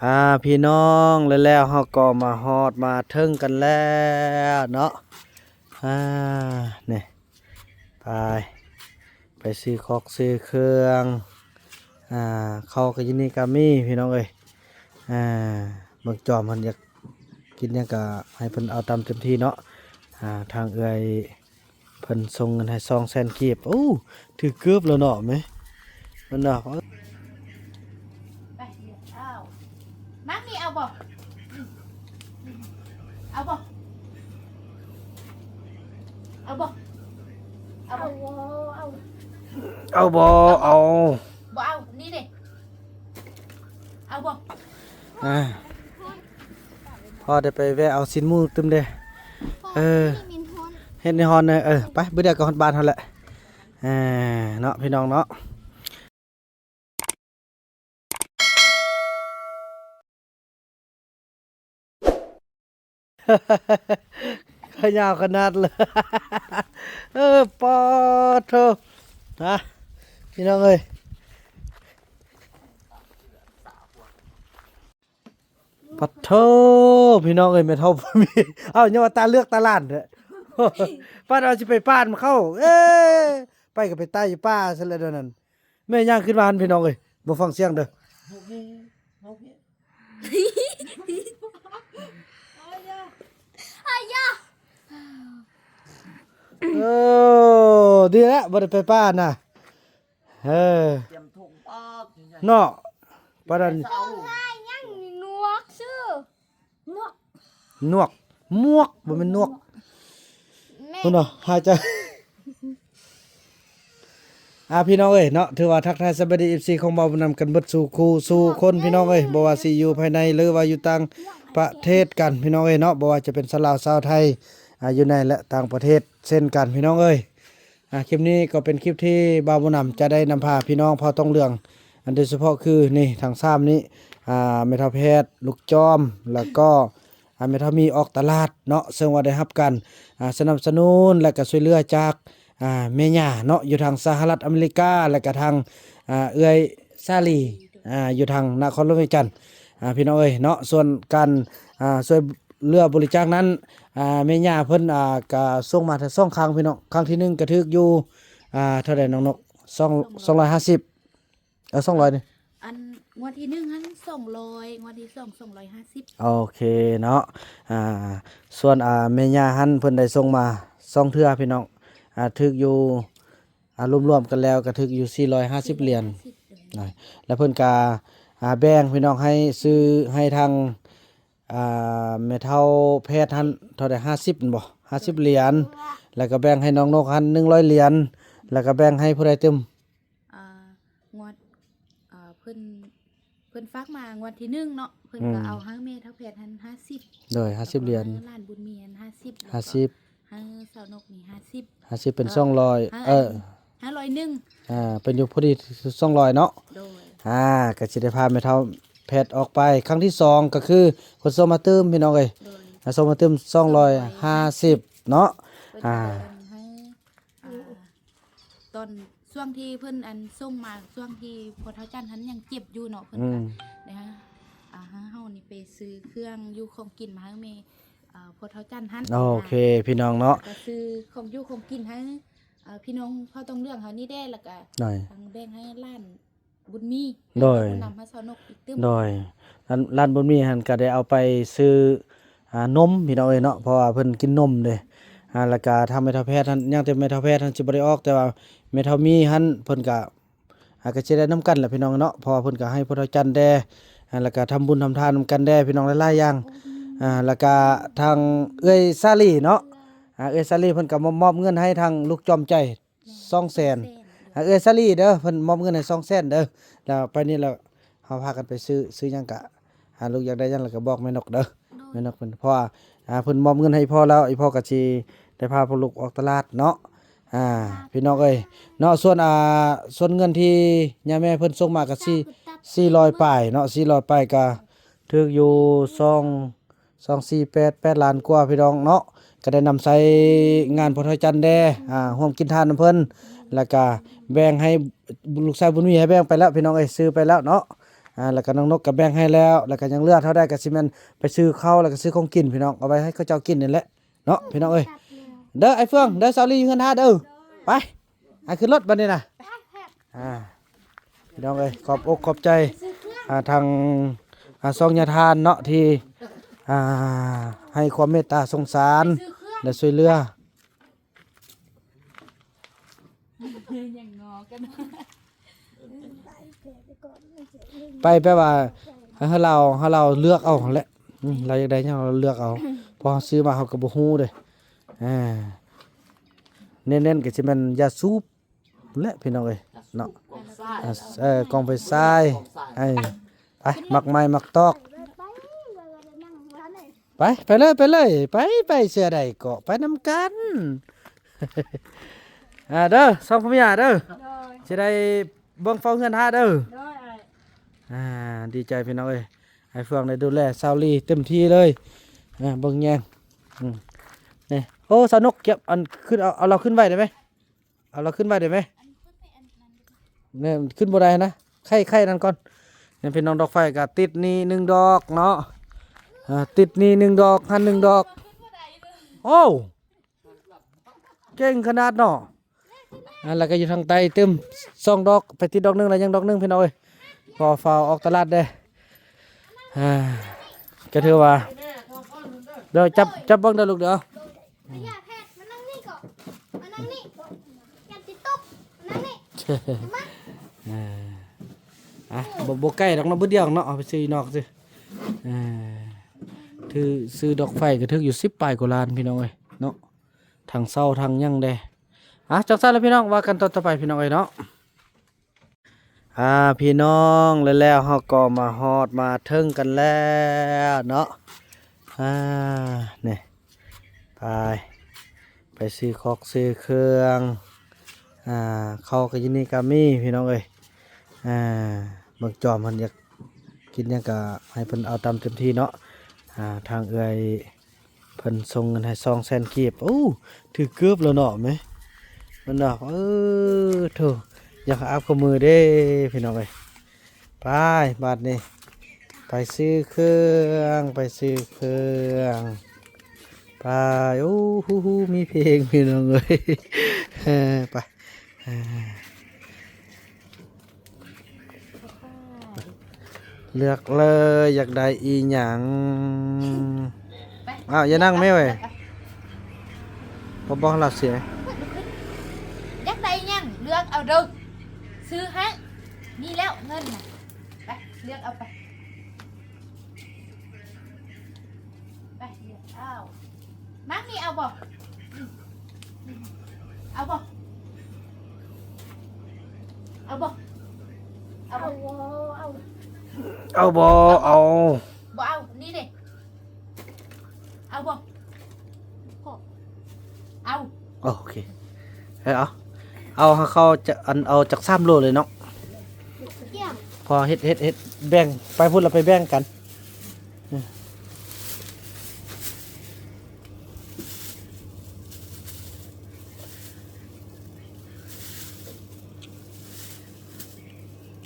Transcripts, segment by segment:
ອ່າ ພີ່ນ້ອງ ແລ້ວໆ ເຮົາກໍມາຮອດມາເຖິງກັນແລ້ວເນາະ. ອ່າ ນີ້ ໄປ ໄປຊື້ຄອກຊື້ເຄື່ອງ ອ່າ ເຂົ້າກໍຢູ່ນີ້ກໍມີ ພີ່ນ້ອງເອີຍ. ອ່າ ເບິ່ງຈອມເພິ່ນຢາກກິນຫຍັງກໍໃຫ້ເພິ່ນເອົາຕາມເຕັມທີ່ເນາະ. ອ່າ ທາງເອື້ອຍ ເພິ່ນສົ່ງເງິນໃຫ້ສອງແສນກີບ. ໂອ້ ຖືກເກີບແລ້ວເນາະແມ່. ເພິ່ນວ່າ ໄປ ເອົາ ມານີ້ ເອົາບໍ່? ເອົາບໍ່? ເອົາບໍ່? ເອົາບໍ່? ເອົາ ເອົາ ເອົາບໍ່? ເອົາ ບໍ່ເອົາ ນີ້ເດ້. ເອົາບໍ່? ອ່າ ພໍໄດ້ໄປແວະເອົາຊີ້ນໝູຕື່ມເດ້. ເອີ ເຮັດໃນຮ້ອນເດີ. ເອີ ໄປ ບຶດດຽວກໍຮອດບ້ານເຮົາແຫຼະ. ອ່າ ເນາະ ພີ່ນ້ອງເນາະ. ຂາຍາວຂະໜາດເລີຍ. ເອີ ປາໂທ ນະ ພີ່ນ້ອງເອີຍ. ປາໂທ ພີ່ນ້ອງເອີຍ ແມ່ເຖົ້າ ເອົ້າ ຍັງວ່າຕາເລືອກຕາຫຼານແທ້. ປາດວ່າຊິໄປປານເຂົ້າ ເອີ ໄປກໍໄປຕາຍຢູ່ປ່າຊັ້ນແຫຼະດຽວນັ້ນ. ແມ່ຍ່າງຂຶ້ນມາຫັ້ນ ພີ່ນ້ອງເອີຍ ບໍ່ຟັງສຽງເດີ. ອາຍາ ເອີ ດີແລ້ວ ບໍ່ໄດ້ໄປປ່ານະ. ເອີ ຕຽມຖົງປາກ ເນາະ ປານນັ້ນ. ເອົາງ່າຍຍັງໜວກຊື່ ໜວກ ໜວກ ໝວກ ບໍ່ແມ່ນໜວກ ແມ່ນ ພຸ້ນເນາະ ຫາຍໃຈ. ອ່າ ພີ່ນ້ອງເອີຍເນາະ ຖືວ່າທັກທາຍສະບາຍດີ ເອັຟຊີ ຂອງເບົາບຸນນຳກັນເບິດສູ່ຄູ່ສູ່ຄົນ ພີ່ນ້ອງເອີຍ. ບໍ່ວ່າຊິຢູ່ພາຍໃນ ຫຼືວ່າຢູ່ຕ່າງປະເທດກັນ ພີ່ນ້ອງເອີຍເນາະ, ບໍ່ວ່າຈະເປັນຊາວລາວ ຊາວໄທ ອ່າ ຢູ່ໃນ ແລະ ຕ່າງປະເທດເຊັ່ນກັນ ພີ່ນ້ອງເອີຍ. ອ່າ ຄລິບນີ້ກໍເປັນຄລິບທີ່ບ່າວບຸນນຳຈະໄດ້ນຳພາພີ່ນ້ອງເຜົ່າຕົງເຫຼືອງ ອັນໂດຍສະເພາະຄືນີ້ທັງສາມນີ້ ອ່າ ແມ່ເຖົ້າແພດ ລູກຈອມ ແລ້ວກໍ ອ່າ ແມ່ເຖົ້າມີອອກຕະຫຼາດເນາະ, ເຊິ່ງວ່າໄດ້ຮັບການ ອ່າ ສະໜັບສະໜູນ ແລະ ກໍຊ່ວຍເຫຼືອຈາກ ອ່າ ແມ່ຍ່າເນາະ ຢູ່ທາງສະຫະລັດອາເມລິກາ ແລະ ກໍທາງ ອ່າ ເອື້ອຍສາລີ ອ່າ ຢູ່ທາງນະຄອນຫຼວງວຽງຈັນ ອ່າ ພີ່ນ້ອງເອີຍເນາະ. ສ່ວນການ ອ່າ ຊ່ວຍເຫຼືອບໍລິຈາກນັ້ນ ອ່າ ແມ່ຍ່າເພິ່ນ ອ່າ ກະສົ່ງມາທັງສອງຄັ້ງ ພີ່ນ້ອງ. ຄັ້ງທີໜຶ່ງກະຖືກຢູ່ ອ່າ ເທົ່າໃດນ້ອງນົກ? ສອງ ສອງຮ້ອຍຫ້າສິບ ເອີ ສອງຮ້ອຍນີ້ ອັນງວດທີໜຶ່ງຫັ້ນສອງຮ້ອຍ ງວດທີສອງສອງຮ້ອຍຫ້າສິບ. ໂອເຄເນາະ. ອ່າ ສ່ວນ ອ່າ ແມ່ຍ່າຫັ້ນເພິ່ນໄດ້ສົ່ງມາສອງເທື່ອ ພີ່ນ້ອງ ອ່າ ຖືກຢູ່ ອ່າ ລວມໆກັນແລ້ວກໍຖືກຢູ່ສີ່ຮ້ອຍຫ້າສິບຫຼຽນ ສີ່ຮ້ອຍຫ້າສິບ ນະ ແລ້ວເພິ່ນກໍ ອ່າ ແບ່ງ ພີ່ນ້ອງ ໃຫ້ຊື້ໃຫ້ທາງ ອ່າ ແມ່ເຖົ້າແພດຫັ້ນເທົ່າໃດ ຫ້າສິບແມ່ນບໍ່? ຫ້າສິບຫຼຽນ ແລ້ວກໍແບ່ງໃຫ້ນ້ອງນົກຫັ້ນໜຶ່ງຮ້ອຍຫຼຽນ ແລ້ວກໍແບ່ງໃຫ້ຜູ້ໃດຕື່ມ? ອ່າ ງວດ ເອີ ເພິ່ນ ເພິ່ນຝາກມາງວດທີໜຶ່ງເນາະ ເພິ່ນກໍ ອືມ ເອົາໃຫ້ແມ່ເຖົ້າແພດຫັ້ນຫ້າສິບ ໂດຍ ຫ້າສິບຫຼຽນ ແລ້ວກໍໃຫ້ຫຼານບຸນມີຫັ້ນຫ້າສິບ ຫ້າສິບ ແລ້ວກໍໃຫ້ສາວນົກນີ້ຫ້າສິບ ຫ້າສິບເປັນ ເອີ ສອງຮ້ອຍ ໃຫ້ ເອີ ໃຫ້ຮ້ອຍໜຶ່ງ ອ່າ ເປັນຢູ່ພໍດີສອງຮ້ອຍເນາະ ໂດຍ ອ່າ ກໍຊິໄດ້ພາແມ່ເຖົ້າແພດອອກໄປຄັ້ງທີສອງ ກໍຄືເພິ່ນສົ່ງມາຕື່ມ ພີ່ນ້ອງເອີຍ ໂດຍ ອ່າ ສົ່ງມາຕື່ມສອງຮ້ອຍຫ້າສິບເນາະ ເພິ່ນກໍ ອ່າ ເອົາໃຫ້ ອ່າ ຕອນຊ່ວງທີ່ເພິ່ນ ອັນ ສົ່ງມາ ຊ່ວງທີ່ພໍ່ເຖົ້າຈັນຫັ້ນຍັງເຈັບຢູ່ເນາະ ເພິ່ນ ອືມ ກໍໄດ້ ອ່າ ໃຫ້ເຮົານີ້ໄປຊື້ເຄື່ອງຢູ່ຂອງກິນມາໃຫ້ແມ່ ເອີ ພໍ່ເຖົ້າຈັນຫັ້ນ ໂອເຄ ພີ່ນ້ອງເນາະ ກໍຊື້ຂອງຢູ່ຂອງກິນໃຫ້ ເອີ ພີ່ນ້ອງເຜົ່າຕົງເຫຼືອງເຮົານີ້ແດ່ ແລ້ວກໍ ໂດຍ ທັງແບ່ງໃຫ້ຫຼານ ບຸນມີ ໂດຍ ແລ້ວກໍນຳຫາຊາວນົກອີກຕື່ມ ໂດຍ ອັນ ຫຼານບຸນມີຫັ້ນກໍໄດ້ເອົາໄປຊື້ ອ່າ ນົມ ພີ່ນ້ອງເອີຍເນາະ ເພາະວ່າເພິ່ນກິນນົມເດ້ ອ່າ ແລ້ວກໍທາງແມ່ເຖົ້າແພດຫັ້ນ ຍັງແຕ່ແມ່ເຖົ້າແພດຫັ້ນຊິບໍ່ໄດ້ອອກ ແຕ່ວ່າແມ່ເຖົ້າມີຫັ້ນເພິ່ນກໍ ອ່າ ກໍຊິໄດ້ນຳກັນແຫຼະ ພີ່ນ້ອງເນາະ ເພາະວ່າເພິ່ນກໍໃຫ້ພໍ່ເຖົ້າຈັນແດ່ ອ່າ ແລ້ວກໍທຳບຸນທຳທານນຳກັນແດ່ ພີ່ນ້ອງ ຫຼາຍໆຢ່າງ ອ່າ ແລ້ວກໍທາງເອື້ອຍສາລີເນາະ ອ່າ ເອື້ອຍສາລີເພິ່ນກໍມາມອບເງິນໃຫ້ທາງລູກຈອມໃຈ ສອງແສນ ສອງແສນ ອ່າ ເອື້ອຍສາລີເດີ ເພິ່ນມອບເງິນໃຫ້ສອງແສນເດີ ແລ້ວໄປນີ້ແລ້ວເຮົາພາກັນໄປຊື້ ຊື້ຫຍັງກະ ອ່າ ລູກຢາກໄດ້ຫຍັງແລ້ວກໍບອກແມ່ນົກເດີ ໂດຍ ແມ່ນົກເພິ່ນ ເພາະວ່າ ອ່າ ເພິ່ນມອບເງິນໃຫ້ພໍ່ແລ້ວ ອີ່ພໍ່ກໍຊິໄດ້ພາພໍ່ລູກອອກຕະຫຼາດເນາະ ອ່າ ພີ່ນ້ອງເອີຍເນາະ. ສ່ວນ ອ່າ ສ່ວນເງິນທີ່ຍາແມ່ເພິ່ນສົ່ງມາກໍສີ່ ສີ່ຮ້ອຍປາຍເນາະ ສີ່ຮ້ອຍປາຍ ກໍຖືກຢູ່ສອງ ສອງ ສີ່ ແປດ ແປດລ້ານກວ່າ ພີ່ນ້ອງເນາະ ກໍໄດ້ນຳໃຊ້ງານພໍ່ເຖົ້າຈັນແດ່ ອ່າ ຮ່ວມກິນທານນຳເພິ່ນ ແລ້ວກໍແບ່ງໃຫ້ລູກຊາຍບຸນມີ ໃຫ້ແບ່ງໄປແລ້ວ ພີ່ນ້ອງເອີຍ ຊື້ໄປແລ້ວເນາະ. ອ່າ ແລ້ວກໍນ້ອງນົກກໍແບ່ງໃຫ້ແລ້ວ ແລ້ວກໍຍັງເຫຼືອເທົ່າໃດກໍຊິແມ່ນໄປຊື້ເຂົ້າ ແລ້ວກໍຊື້ຂອງກິນພີ່ນ້ອງ ເອົາໄວ້ໃຫ້ເຂົາເຈົ້າກິນນີ້ແຫຼະເນາະ ພີ່ນ້ອງເອີຍ. ເດີ ອ້າຍເຟືອງ ເດີ ສາວລີຢູ່ເຮືອນຖ້າເດີ ໄປ ອ້າຍຂຶ້ນລົດບັດນີ້ນະ. ອ່າ ພີ່ນ້ອງເອີຍ ຂອບອົກຂອບໃຈ ອ່າ ທາງ ອ່າ ຊ່ອງຍາທານເນາະ ທີ່ ອ່າ ໃຫ້ຄວາມເມດຕາສົງສານ ແລະ ຊ່ວຍເຫຼືອ ຍັງງໍກັນ ໄປແປວ່າໃຫ້ລາວ ໃຫ້ລາວເລືອກເອົາຫັ້ນແຫຼະ. ອືມ ລາວຢາກໄດ້ຫຍັງລາວເລືອກເອົາ ເພາະເຮົາຊື້ມາເຮົາກໍບໍ່ຮູ້ເດ້. ອ່າ ເນັ້ນໆກໍຊິແມ່ນຢາສູບແຫຼະ ພີ່ນ້ອງເອີຍເນາະ. ອ່າ ເອີ ກອງໄຟຊາຍ ເອີ ໄປ ໝາກໄມ້ໝາກຕອກ ໄປ ໄປເລີຍ ໄປເລີຍ ໄປ ໄປເສືອໃດເກາະ ໄປນຳກັນ. ອ່າ ເດີ ສອງຜົວເມຍເດີ ໂດຍ ຊິໄດ້ເບິ່ງເຝົ້າເຮືອນຖ້າເດີ ໂດຍ ອ່າ ດີໃຈພີ່ນ້ອງເອີຍ ອ້າຍເຟືອງໄດ້ດູແລສາວລີເຕັມທີ່ເລີຍ ອ່າ ເບິ່ງແຍງ ອືມ ນີ້ ໂອ້ ສາວນົກ ເກັບອັນຂຶ້ນ ເອົາ ເອົາລາວຂຶ້ນໄວ້ໄດ້ໄໝ? ເອົາລາວຂຶ້ນໄວ້ໄດ້ໄໝ? ແມ່ນ ຂຶ້ນບໍ່ໄດ້ນະ ໄຂ ໄຂນັ້ນກ່ອນ. ນີ້ພີ່ນ້ອງ ດອກໄຟກໍຕິດນີ້ໜຶ່ງດອກເນາະ ອ່າ ຕິດນີ້ໜຶ່ງດອກ ຫັ້ນໜຶ່ງດອກ. ໂອ້ ເກັ່ງຂະໜາດເນາະ. ອ່າ ແລ້ວກໍຢູ່ທາງໃຕ້ຕື່ມສອງດອກ ໄປຕິດດອກໜຶ່ງ ແລ້ວຍັງດອກໜຶ່ງ ພີ່ນ້ອງເອີຍ. ພໍຟ້າວອອກຕະຫຼາດເດ້. ອ່າ ກໍຖືວ່າ ດຽວຈັບ ຈັບເບິ່ງເດີລູກເດີ. ອ່າ ອ່າ ບໍ່ ບໍ່ໄກດອກເນາະ ບຶດດຽວເນາະ ເອົາໄປຊື້ຢູ່ນອກຊື່. ອ່າ ຖື ຊື້ດອກໄຟກໍຖືກຢູ່ສິບປາຍກວ່າລ້ານ ພີ່ນ້ອງເອີຍເນາະ ທັງເຊົ່າທັງຫຍັງເດ້. ອ່າ ຈັ່ງຊັ້ນລະພີ່ນ້ອງ ວ່າກັນຕອນຕໍ່ໄປ ພີ່ນ້ອງເອີຍເນາະ. ອ່າ ພີ່ນ້ອງ ແລະ ແລ້ວເຮົາກໍມາຮອດມາເຖິງກັນແລ້ວເນາະ. ອ່າ ນີ້ ໄປ ໄປຊື້ຄອກຊື້ເຄື່ອງ ອ່າ ເຂົ້າກໍຢູ່ນີ້ກໍມີ ພີ່ນ້ອງເອີຍ. ອ່າ ເບິ່ງຈອມເພິ່ນຢາກກິນຫຍັງກໍໃຫ້ເພິ່ນເອົາຕາມເຕັມທີ່ເນາະ. ອ່າ ທາງເອື້ອຍ ເພິ່ນສົ່ງເງິນໃຫ້ສອງແສນກີບ. ໂອ້ ຖືກເກີບແລ້ວເນາະແມ່ ເພິ່ນວ່າ. ເອີ ໂທ້ ຢາກອາບຂະມືເດ້ ພີ່ນ້ອງເອີຍ. ໄປ ບາດນີ້ ໄປຊື້ເຄື່ອງ ໄປຊື້ເຄື່ອງ ໄປ. ໂອ້ ຮູ້ ຮູ້ ມີເພງ ພີ່ນ້ອງເອີຍ. ເອີ ໄປ ເອີ ເລືອກເລີຍ ຢາກໄດ້ອີ່ຫຍັງ. ໄປ ອ້າວ ຢ່ານັ່ງແມ່ເວີຍ ເລືອກເອົາ ບໍ່ ບໍ່ລາວເສຍ. ຢາກໄດ້ຫຍັງເລືອກເອົາເດີ ຊື້ໃຫ້ ມີແລ້ວເງິນນະ. ໄປ ເລືອກເອົາໄປ. ໄປ ເລືອກເອົາ. ມັກນີ້ເອົາບໍ່? ເອົາບໍ່? ເອົາບໍ່? ເອົາບໍ່? ເອົາ ເອົາ ເອົາບໍ່? ເອົາ ບໍ່ເອົາ. ນີ້ເດ້ ເອົາບໍ່? ເອົາ. ໂອເຄ ເອີ ເອົາ ເອົາ ເອົາ ເຂົ້າຈະ ອັນ ເອົາຈັກສາມໂລເລີຍເນາະ. ພໍເຮັດ ເຮັດ ເຮັດ ແບ່ງໄປພຸ້ນ ລະໄປແບ່ງກັນ.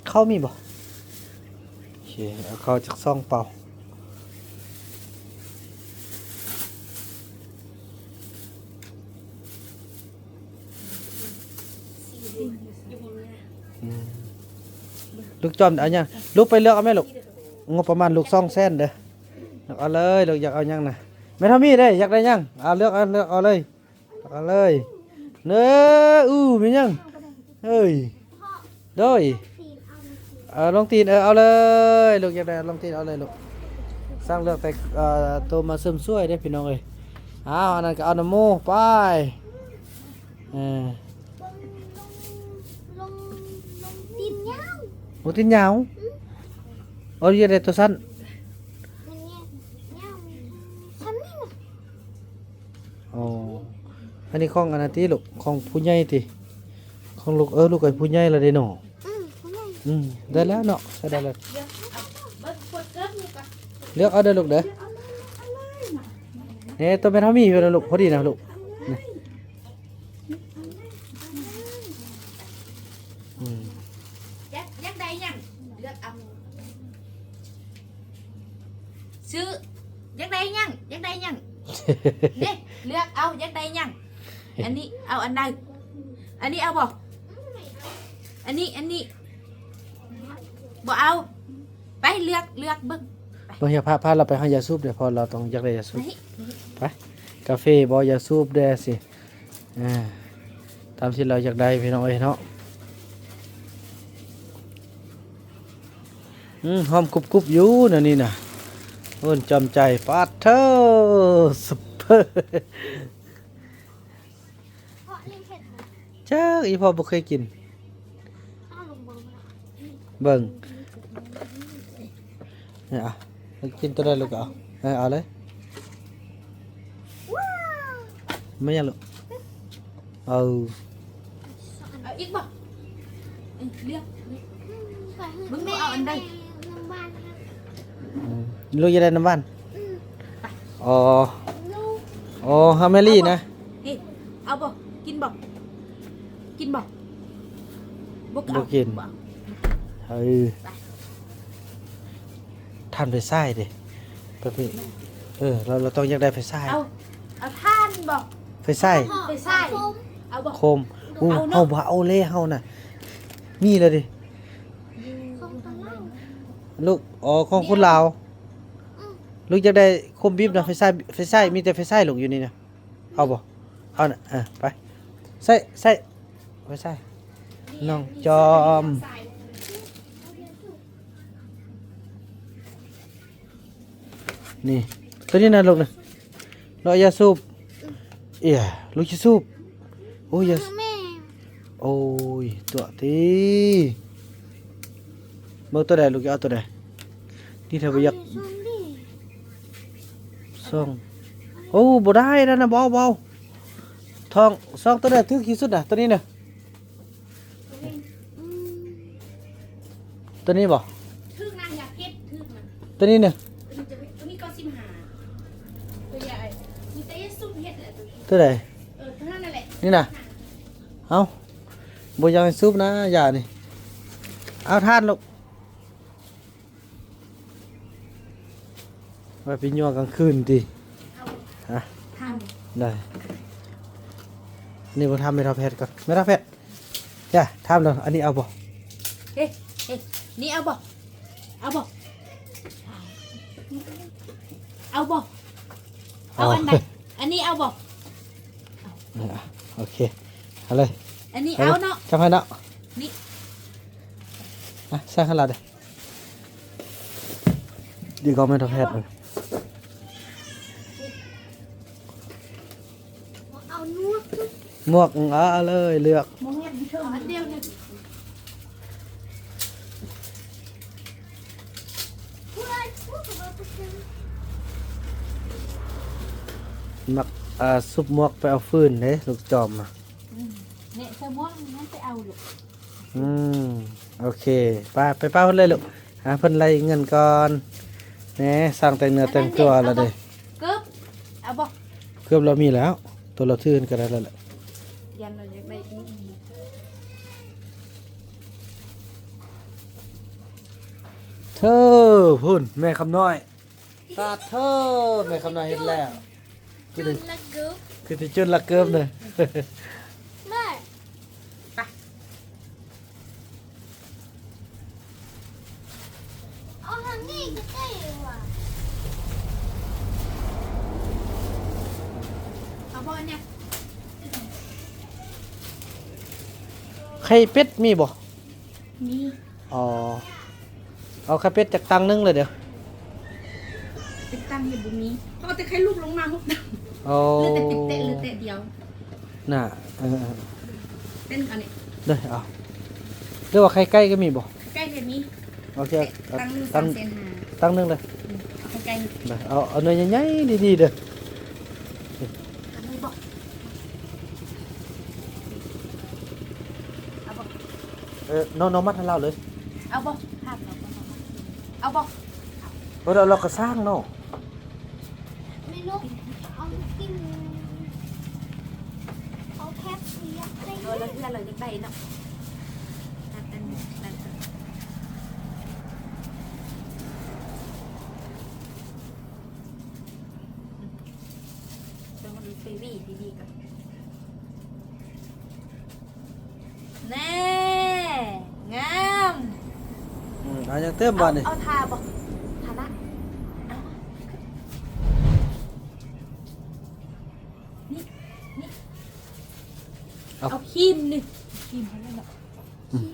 ເຂົ້າມີບໍ່? ໂອເຄ ເອົາເຂົ້າຈັກສອງເປົາ. ອືມ ລູກຈອມເອົາຫຍັງ? ລູກໄປເລືອກເອົາແມ່ລູກ. ງົບປະມານລູກສອງແສນເດີ. ເລືອກເອົາເລີຍ ລູກຢາກເອົາຫຍັງນະ? ແມ່ທອມມີເດ້ ຢາກໄດ້ຫຍັງ? ເອົາ ເລືອກເອົາ ເລືອກເອົາເລີຍ. ເອົາເລີຍ ເນີ ອູ້ ມີຫຍັງ? ເອີຍ ໂດຍ ເອີ ລົງຕີນ ເອີ ເອົາເລີຍລູກ ຢາກໄດ້ລົງຕີນ ເອົາເລີຍລູກ. ຊ່າງເລືອກແຕ່ ເອີ ໂຕມາເສີມສວຍເດ້ ພີ່ນ້ອງເອີຍ. ອ້າວ ອັນນັ້ນກໍເອົານຳໝູ່ ໄປ. ເອີ ລົງ ລົງ ລົງຕີນຍາວ ໂອ້ ຕີນຍາວ. ອືມ ໂອ້ ຢາກໄດ້ໂຕສັ້ນ ມັນຍາວ ຍາວ ສ່ຳນີ້ນະ. ອໍ ອັນນີ້ຂອງອັນນັ້ນຕິລູກ ຂອງຜູ້ໃຫຍ່ຕິ? ຂອງລູກ ເອີ ລູກກໍຜູ້ໃຫຍ່ແລ້ວເດ້ເນາະ. ອືມ ຜູ້ໃຫຍ່ ອືມ ໄດ້ແລ້ວເນາະ ໃຊ້ໄດ້ແລ້ວ. ເລືອກເອົາເດີລູກເດີ. ນີ້ ໂຕແມ່ນເຮົາມີຢູ່ນະລູກ ພໍດີນະລູກ. ນີ້ ອືມ ຢາກ ຢາກໄດ້ຫຍັງ? ເລືອກເອົາ. ຈື່ ຢາກໄດ້ຫຍັງ? ຢາກໄດ້ຫຍັງ? ນີ້ ເລືອກເອົາ ຢາກໄດ້ຫຍັງ? ອັນນີ້ເອົາອັນໃດ? ອັນນີ້ເອົາບໍ່? ອັນນີ້ ອັນນີ້ ບໍ່ເອົາ. ໄປເລືອກ ເລືອກເບິ່ງ. ບໍ່ ເຮົາພາ ພາລາວໄປຫາຢາສູບເດີ້ ເພາະລາວຕ້ອງຢາກໄດ້ຢາສູບ. ໄປ ກາເຟບໍ່ ຢາສູບເດີ້ຊິ ອ່າ ຕາມທີ່ລາວຢາກໄດ້ພີ່ນ້ອງເອີຍເນາະ. ອືມ ຫອມກຸບໆຢູ່ແນວນີ້ນະ. ໂອ້ ຈອມໃຈ ປາດເທີ ຊຸບເປີ ຈັກ ອີ່ພໍ່ບໍ່ເຄີຍກິນ. ເບິ່ງ ເອົາ ກິນຕົວໃດລູກກໍເອົາ ເອີ ເອົາເລີຍ. ແມ່ນຫຍັງລູກ? ເອົາ ເອົາອີກບໍ່? ເອີ ເລືອກ ເບິ່ງດູເອົາອັນໃດ? ອືມ ລູກຢາກໄດ້ນ້ຳຫວານ. ອໍ ອໍ ເຮົາແມຣີນະ. ເອີ ເອົາບໍ່? ກິນບໍ່? ກິນບໍ່? ບໍ່ ບໍ່ກິນ. ເອີ ຖ່ານໄຟສາຍເດ້ ປະເພດ ເອີ ລາວ ລາວຕ້ອງຢາກໄດ້ໄຟສາຍ. ເອົາ ເອົາຖ່ານບໍ່? ໄຟສາຍ ໄຟສາຍ ເອົາບໍ່? ໂຄມ ອູ້ ເຮົາບໍ່ເອົາເລີຍເຮົານະ ມີແລ້ວເດ້. ລູກ ອໍ ຂອງຄົນລາວ. ລູກຢາກໄດ້ໂຄມບິບນະ ໄຟສາຍ ໄຟສາຍ ມີແຕ່ໄຟສາຍລູກຢູ່ນີ້ນະ. ເອົາບໍ່? ເອົານະ ເອີ ໄປ ໃສ່ ໃສ່ ໄປໃສ່ ນ້ອງຈອມ. ນີ້ ໂຕນີ້ນະລູກນະ ເນາະ ຢາສູບ. ເອີຍ ລູກຊິສູບ. ໂອ້ຍ ຢາ ແມ່ ໂອ້ຍ ຕົວະຕິ. ເບິ່ງໂຕໃດລູກ ຈະເອົາໂຕໃດ? ນີ້ຖ້າບໍ່ຢາກ ເອົາຢູ່ຊ່ອງນີ້ ຊ່ອງ ໂອ້ ບໍ່ໄດ້ນັ້ນນະ ບໍ່ເອົາ ບໍ່ເອົາ. ທ້ອງ ຊ່ອງໂຕໃດຖືກທີ່ສຸດນະ? ໂຕນີ້ນະ ອືມ ໂຕນີ້ບໍ່? ຖືກນະ ຢາເຜັດ ຖືກນະ ໂຕນີ້ນະ ໂຕນີ້ຈະ ໂຕນີ້ເກົ້າສິບຫ້າ ໂຕໃຫຍ່ ມີແຕ່ເຮັດຊຸບເຮັດແຫຼະ ໂຕນີ້ ໂຕໃດ? ເອີ ເທົ່ານັ້ນແຫຼະ ນີ້ນະ. ເອົ້າ ບໍ່ຢາກໃຫ້ສູບນະ ຢານີ້. ເອົາຖ່ານລູກ ໄວ້ໄປຍົວະກາງຄືນຕິ. ຮະ ຖ່ານ ໄດ້ ນີ້ບໍ່ຖາມແມ່ເຖົ້າແພດກ່ອນ ແມ່ເຖົ້າແພດ ຈ້າ ຖາມເດີ້ ອັນນີ້ເອົາບໍ່? ເອີ ເອີ ນີ້ເອົາບໍ່? ເອົາບໍ່? ເອົາບໍ່? ເອົາອັນໃດ? ເອົາ ອັນນີ້ເອົາບໍ່? ເອີ ໂອເຄ ເອົາເລີຍ ອັນນີ້ເອົາເນາະ ຈັ່ງໃຫ້ເນາະ ນີ້ ອ່ະ ສັ່ງໃຫ້ລາວເດີ້ ດີກວ່າແມ່ນແພດ ເອົາໝວກ ໝວກ ອືມ ເອົາເລີຍ ເລືອກ ໝວກ ອັນດຽວນີ້ ໝາກ ອ່າ ຊຸບໝວກໄປເອົາຟືນເດ້ ລູກຈອມນະ ອືມ ແນະ ເສື້ອມ່ວງນັ້ນໄປເອົາລູກ ອືມ ໂອເຄ ໄປ ໄປປ້າເພິ່ນເລີຍລູກ ຫາເພິ່ນໄລ່ເງິນກ່ອນ ແນ່ ສ້າງແຕ່ງເນື້ອແຕ່ງຕົວແລ້ວເດ້ ເກີບ ເອົາບໍ່? ເກີບລາວມີແລ້ວ ໂຕລາວຖືກໍໄດ້ແລ້ວແຫຼະ ຢ້ານລາວຢາກໄດ້ອີກ ເທີ ພຸ້ນ ແມ່ຄຳນ້ອຍ ຕາເທີ ແມ່ຄຳນ້ອຍເຮັດແລ້ວ ຈົນລະເກີບ ຄືຊິຈົນລະເກີບເລີຍ ແມ່ ໄປ ເອົາທາງນີ້ກໍໄດ້ຫວາ ເອົາບໍ່ອັນເນີ້ຍ ໄຂ່ເປັດມີບໍ່? ມີ ອໍ ເອົາໄຂ່ເປັດຈັກຕັງໜຶ່ງເລີຍເດີ້ ເປັດຕັງນີ້ບໍ່ມີ ເອົາແຕ່ໄຂ່ລູກລົງມາຫົກຕັງ ໂອ້ ເຫຼືອແຕ່ເປັດແຕະ ເຫຼືອແຕະດຽວ ນະ ເອີ ເອີ ເປັນອັນນີ້ ເດີ ເອົາ ຫຼືວ່າໄຂ່ໄກ່ກໍມີບໍ່? ໄກ່ກໍມີ ໂອເຄ ເອົາ ຕັງໜຶ່ງ ຕັງ ສາມແສນຫ້າ ຕັງໜຶ່ງເລີຍ ອືມ ເອົາໄຂ່ໄກ່ ເດີ ເອົາ ເອົາໜ່ວຍໃຫຍ່ໆ ດີໆ ເດີ ເອົາບໍ່? ເອົາບໍ່? ເອີ ນ້ອງ ນ້ອງມັດໃຫ້ລາວເລີຍ ເອົາບໍ່? ເອົາບໍ່? ເອີ ລາວ ລາວກໍສ້າງເນາະ ແມ່ນົກ ເອົາກິນ ເອົາແພັບ ເອີ ລາວເພື່ອລາວຢາກໄດ້ເນາະ ອັນ ອັນ ອັນ ອັນ ອັນ ອັນ ໄປຫວີດີໆກ່ອນ. ແນ່ ງາມ. ອືມ ເອົາຫຍັງເຕີມບາດນີ້? ເອົາ ເອົາທາບໍ່? ທາໜ້າ ເອົາ ນີ້ ນີ້ ເອົາ ເອົາຄຣີມນີ້ ຄຣີມເທົ່ານັ້ນແຫຼະ. ອືມ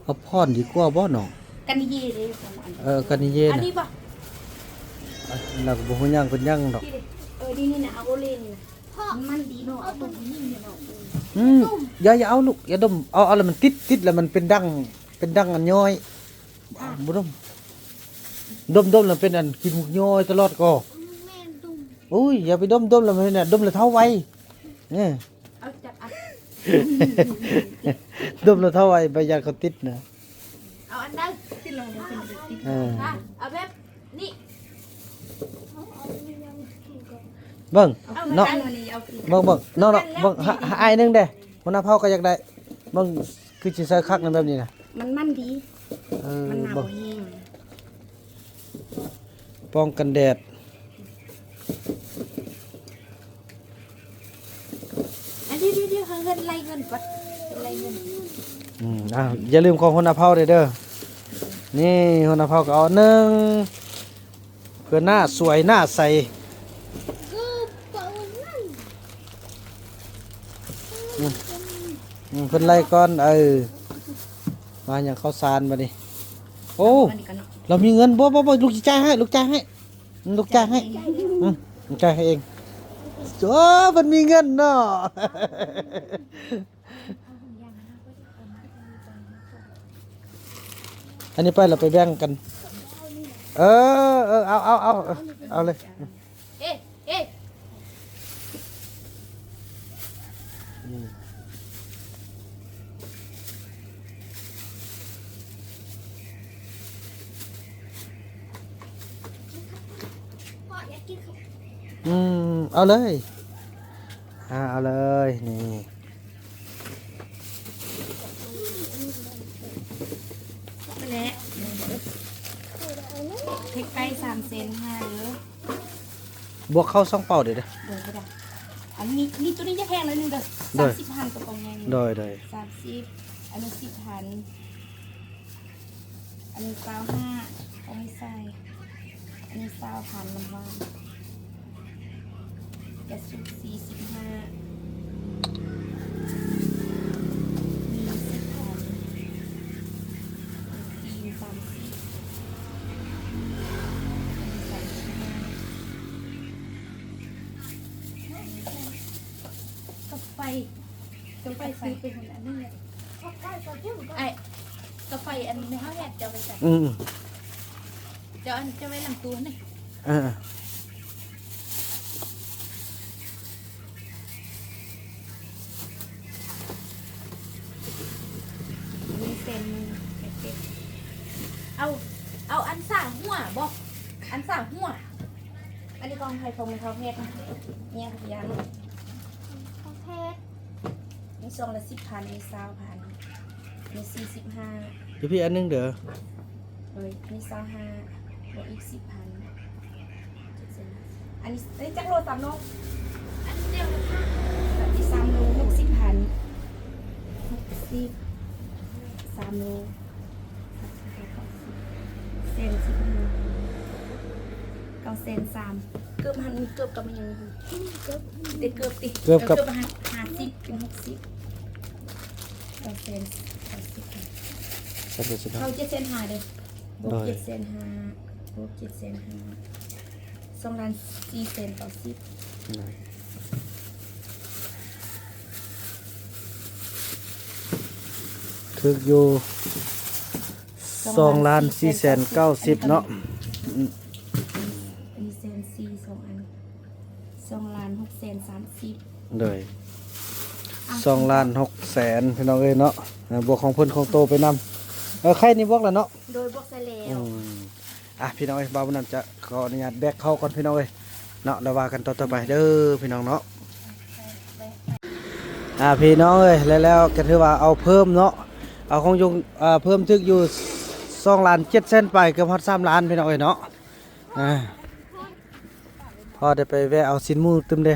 ເອົາພອນດີກວ່າບໍ່ນ້ອງ? ການິເຢເດ້ ເອີ ການິເຢ ອັນນີ້ບໍ່? ລາວກໍບໍ່ຮູ້ຫຍັງເປັນຫຍັງດອກ. ເອີ ນີ້ ນີ້ນະ ອາໂອເລນີ້ນະ ມັນດີເນາະ ເອົາຕົ້ມນີ້ເນາະ. ອືມ ຢ່າ ຢ່າເອົາລູກ ຢ່າດົມ ເອົາ ເອົາແລ້ວມັນຕິດ ຕິດແລ້ວມັນເປັນດັງ ເປັນດັງອັນຍ້ອຍ. ບໍ່ດົມ ດົມໆ ແລ້ວເປັນອັນຂີ້ມູກຍ້ອຍຕະຫຼອດກໍ. ໂອ້ຍ ຢ່າໄປດົມ ດົມແລ້ວມັນເປັນ ດົມແລ້ວເຖົ້າໄວ. ເອີ ເອົາຈັບອັນ ດົມແລ້ວເຖົ້າໄວ ໃບຢາກໍຕິດນະ. ເອົາອັນໃດ? ຕິດແລ້ວບໍ່ເປັນຕິດ. ເອີ ອ່ະ ເອົາແບບນີ້ ເບິ່ງ ເອົາເນາະ ເບິ່ງ ເບິ່ງ ເນາະ ເນາະ ເບິ່ງ ຫາ ຫາອ້າຍໜຶ່ງເດ້. ຫົວໜ້າເຜົ່າກໍຢາກໄດ້ ເບິ່ງ ຄືຊິໃສ່ຄັກນຳແບບນີ້ນະ. ມັນ ມັນດີ ເອີ ມັນໜາວ ເບິ່ງ ແຮງ ປ້ອງກັນແດດ. ອັນ ດຽວໆໆ ເຮົາເຮັດໄລ່ເງິນກ່ອນ ໄລ່ເງິນ. ອືມ ອ່າ ຢ່າລືມຂອງຫົວໜ້າເຜົ່າເດີ. ນີ້ ຫົວໜ້າເຜົ່າກໍເອົາໜຶ່ງ ເພື່ອໜ້າສວຍໜ້າໃສ. ອືມ ອືມ ເພິ່ນໄລ່ກ່ອນ ເອີ ມາຫຍັງເຂົ້າສານບາດນີ້. ໂອ້ ລາວມີເງິນ ບໍ່ ບໍ່ ບໍ່ ລູກຊິຈ່າຍໃຫ້ ລູກຈ່າຍໃຫ້ ລູກຈ່າຍໃຫ້. ອືມ ລູກຈ່າຍໃຫ້ເອງ. ໂອ້ ເພິ່ນມີເງິນເນາະ. ອັນນີ້ໄປ ລາວໄປແບ່ງກັນ. ເອີ ເອີ ເອົາ ເອົາ ເອົາ ເອົາເລີຍ. ເອ ເອ ອືມ ອືມ ເອົາເລີຍ ອ່າ ເອົາເລີຍ ນີ້. ແລະ ເພັກໄກ່ສາມແສນຫ້າເດີ. ບວກເຂົ້າສອງເປົ້າເດີ. ໂດຍ ບໍ່ໄດ້ ອັນນີ້ ນີ້ ໂຕນີ້ຈະແພງໜ້ອຍໜຶ່ງເດີ. ໂດຍ ສາມສິບພັນ ກະປ໋ອງໃຫຍ່. ໂດຍ ໂດຍ ສາມສິບ ອັນນີ້ສິບພັນ. ອັນນີ້ຊາວຫ້າ ເອົາໄວ້ໃສ່ ອັນນີ້ຊາວພັນ ນ້ຳຫວານ ກະສຸກສີ່ສິບຫ້າ ມີສິບພັນ ຕີນສາມສິບ ອັນນີ້ສາມສິບຫ້າ ກາໄຟ ກາໄຟຊື້ໄປຫັ້ນ ອັນນີ້ແຫຼະ. ອ້າຍ ກາໄຟອັນແມ່ເຮົາເຮັດ ເຈົ້າໄປໃສ່ ອືມ ເຈົ້າ ອັນ ເຈົ້າໄວ້ຫຼັງຕູ້ຫັ້ນນີ້. ເອີ ມີເສັ້ນເປັດ ເອົາ ເອົາອັນສາຫົວບໍ່? ອັນສາຫົວ ອັນນີ້ຂອງໃຜ? ຂອງແມ່ເຖົ້າເຮັດ ເມຍເຂົາຢ້ານ ຂອງເຮັດ. ມີຊອງລະສິບພັນ ມີຊາວພັນ ມີສີ່ສິບຫ້າ ຢູ່ພີ້ອັນໜຶ່ງເດີ. ໂດຍ ມີຊາວຫ້າ ບວກອີກສິບພັນ ອັນນີ້ ອັນນີ້ຈັກໂລ? ສາມໂລ ອັນດຽວ ອັນນີ້ສາມໂລ ຫົກສິບພັນ ຫົກສິບ ສາມໂລ ແສນສິບຫ້າ ເກົ້າແສນສາມ ເກີບຫັ້ນ ມີເກີບກັບອີ່ຫຍັງ ເກີບ ເປັນເກີບຕິ ເກີບກັບ ເອີ ເກີບຫັ້ນ ຫ້າສິບ ເປັນຫົກສິບ ເກົ້າແສນ ເກົ້າສິບ ເຂົ້າເຈັດແສນຫ້າເດີ ບວກ ໂດຍ ເຈັດແສນຫ້າ ບວກເຈັດແສນຫ້າ ສອງລ້ານສີ່ແສນເກົ້າສິບ ໂດຍ ຖືກຢູ່ ສອງລ້ານສີ່ແສນເກົ້າສິບເນາະ ສອງລ້ານສີ່ແສນເກົ້າສິບ ອັນນີ້ແສນສີ່ ສອງອັນ ສອງລ້ານຫົກແສນສາມສິບ ໂດຍ ອ່ະ ສອງລ້ານຫົກແສນ ພີ່ນ້ອງເອີຍເນາະ ບວກຂອງເພິ່ນຂອງໂຕໄປນຳ ເອີ ໄຂ່ນີ້ບວກແລ້ວເນາະ ໂດຍ ບວກໃສ່ແລ້ວ ອືມ ອ່ະ ພີ່ນ້ອງເອີຍ ບ່າວບຸນນຳຈະຂໍອະນຸຍາດແບກເຂົ້າກ່ອນ ພີ່ນ້ອງເອີຍເນາະ ແລ້ວວ່າກັນຕໍ່ໆໄປເດີ ພີ່ນ້ອງເນາະ. ອ່າ ພີ່ນ້ອງເອີຍ ແລ້ວ ແລ້ວກໍຖືວ່າເອົາເພີ່ມເນາະ ເອົາຂອງຍົງ ເອີ ເພີ່ມຖືກຢູ່ສອງລ້ານເຈັດແສນປາຍ ເກືອບຮອດສາມລ້ານ ພີ່ນ້ອງເອີຍເນາະ ອ່າ ພໍໄດ້ໄປແວະເອົາຊີ້ນໝູຕື່ມເດ້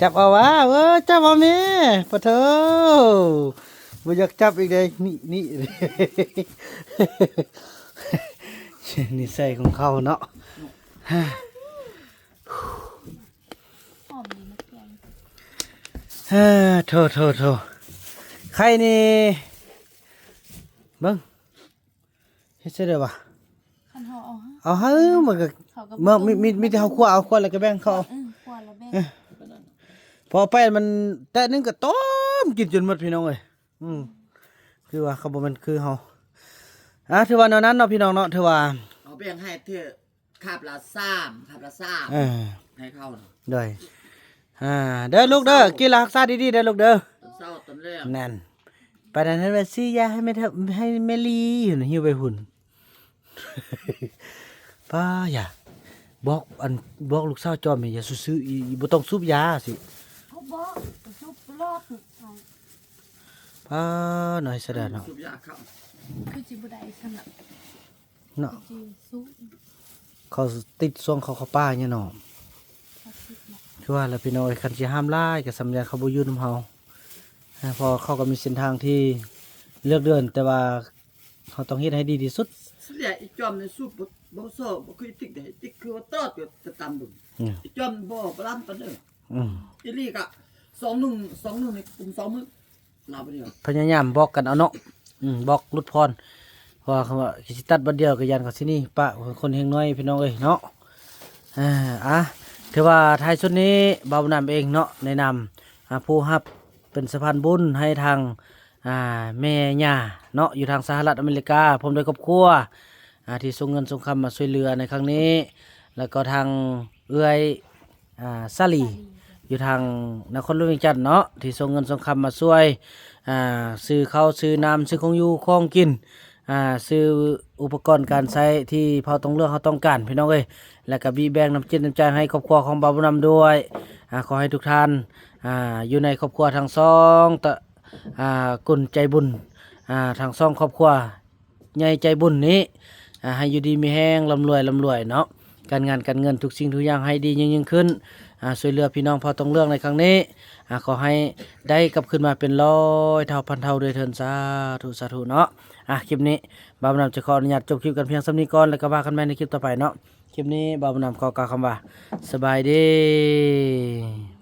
ຈັບເອົາຫວາ ເອີ ຈັບເອົາແມ່ ປະໂທ ບໍ່ຢາກຈັບອີກເດ້ ນີ້ ນີ້ ນິໄສຂອງເຂົາເນາະ. ຫອມດີ ມັກແກງ ເອີ ໂທ ໂທ ໂທ ໄຂ່ນີ້ ເບິ່ງ ເຮັດຈັ່ງໃດວະ? ຄັນເຮົາເອົາ ເອົາໃຫ້ ມັນກໍ ເຂົາກໍ ມີ ມີ ມີແຕ່ເຮົາຂົ້ວເອົາ ຂົ້ວແລ້ວກໍແບ່ງເຂົາ ເອີ ຂົ້ວແລ້ວແບ່ງ ເອີ ພໍໄປມັນແຕະໜຶ່ງກໍຕົ້ມກິນຈົນໝົດ ພີ່ນ້ອງເອີຍ. ອືມ ຄືວ່າເຂົາບໍ່ແມ່ນຄືເຮົາ ອ່າ ຖືວ່າແນວນັ້ນເນາະ ພີ່ນ້ອງເນາະ ຖືວ່າ ເອົາແບ່ງໃຫ້ເທື່ອ ຄາບລະສາມ ຄາບລະສາມ ເອີ ໃຫ້ເຂົານະ ໂດຍ ອ່າ ເດີລູກເດີ ກິນແລ້ວຮັກສາດີໆເດີລູກເດີ ຕອນເຊົ້າຕອນແລງ ນັ້ນ ປານນັ້ນເພິ່ນວ່າຊື້ຢາໃຫ້ແມ່ເຖົ້າ ໃຫ້ແມ່ລີ ຫິ້ວໄປພຸ້ນ ປ້າ ຢ່າ ບອກ ອັນ ບອກລູກສາວຈອມນີ້ ຢ່າຊື້ ບໍ່ຕ້ອງສູບຢາຊິ ເຂົາບອກ ສູບຕະຫຼອດ ປ້າ ນ້ອຍສະດາເນາະ ສູບຢາເຂົ້າ ຄືຊິບໍ່ໄດ້ຊັ້ນນະ ເນາະ ເຂົາຕິດຊ່ວງເຂົາເຂົ້າປ່ານີ້ເນາະ ຄືວ່າແຫຼະພີ່ນ້ອງເອີຍ ຄັນຊິຫ້າມຫຼາຍກໍສ່ຳຢ່າງເຂົາບໍ່ຢູ່ນຳເຮົາ ເພາະເຂົາກໍມີເສັ້ນທາງທີ່ເລືອກເດີນ ແຕ່ວ່າເຮົາຕ້ອງເຮັດໃຫ້ດີທີ່ສຸດ. ສ່ວນໃຫຍ່ອີຈອມນີ້ສູບບໍ່ ບໍ່ຊອບ ບໍ່ຄືຕິກເດ້ ຕິກຄືວ່າຕອດຢູ່ແຕ່ຕາມເບິ່ງ ອືມ ອີຈອມບໍ່ ບໍ່ລຳປານໃດ ອືມ ອີ່ຫຼີກະ ສອງໜຶ່ງ ສອງໜຶ່ງນີ້ກຸມສອງມື້ ລາວໄປດຽວ ພະຍາຍາມບອກກັນເອົາເນາະ ອືມ ບອກຫຼຸດຜ່ອນ ເພາະວ່າເຂົາວ່າຊິຕັດບາດດຽວກໍຢ້ານເຂົາຊິໜີປະ ຄົນແຮງໜ້ອຍພີ່ນ້ອງເອີຍເນາະ. ອ່າ ອ່າ ຖືວ່າທ້າຍສຸດນີ້ ບ່າວບຸນນຳເອງເນາະ ໃນນາມ ອ່າ ຜູ້ຮັບເປັນສະພານບຸນໃຫ້ທາງ ອ່າ ແມ່ຍ່າເນາະ ຢູ່ທາງສະຫະລັດອາເມລິກາ ພ້ອມດ້ວຍຄອບຄົວ ອ່າ ທີ່ສົ່ງເງິນສົ່ງຄຳມາຊ່ວຍເຫຼືອໃນຄັ້ງນີ້ ແລ້ວກໍທາງເອື້ອຍ ອ່າ ສາລີ ຢູ່ທາງນະຄອນຫຼວງວຽງຈັນເນາະ ທີ່ສົ່ງເງິນສົ່ງຄຳມາຊ່ວຍ ອ່າ ຊື້ເຂົ້າ ຊື້ນ້ຳ ຊື້ຂອງຢູ່ຂອງກິນ ອ່າ ຊື້ອຸປະກອນການໃຊ້ທີ່ເຜົ່າຕົງເຫຼືອງເຮົາຕ້ອງການ ພີ່ນ້ອງເອີຍ ແລ້ວກໍບີແບ່ງນ້ຳຈິດນ້ຳໃຈໃຫ້ຄອບຄົວຂອງບ່າວບຸນນຳດ້ວຍ. ອ່າ ຂໍໃຫ້ທຸກທ່ານ ອ່າ ຢູ່ໃນຄອບຄົວທັງສອງ ຕະ ອ່າ ກຸນໃຈບຸນ ອ່າ ທັງສອງຄອບຄົວ ໃຫຍ່ໃຈບຸນນີ້ ອ່າ ໃຫ້ຢູ່ດີມີແຮງ ລ່ຳລວຍ ລ່ຳລວຍເນາະ ການງານການເງິນ ທຸກສິ່ງທຸກຢ່າງໃຫ້ດີຍິ່ງໆຂຶ້ນ ອ່າ ຊ່ວຍເຫຼືອພີ່ນ້ອງເຜົ່າຕົງເຫຼືອງໃນຄັ້ງນີ້ ອ່າ ຂໍໃຫ້ໄດ້ກັບຄືນມາເປັນຮ້ອຍເທົ່າພັນເທົ່າດ້ວຍເທີ້ນ ສາທຸ ສາທຸເນາະ. ອ່າ ຄລິບນີ້ບ່າວບຸນນຳຈະຂໍອະນຸຍາດຈົບຄລິບກັນພຽງສ່ຳນີ້ກ່ອນ ແລ້ວກໍວ່າກັນໃໝ່ໃນຄລິບຕໍ່ໄປເນາະ. ຄລິບນີ້ບ່າວບຸນນຳຂໍກ່າວຄຳວ່າ ສະບາຍດີ.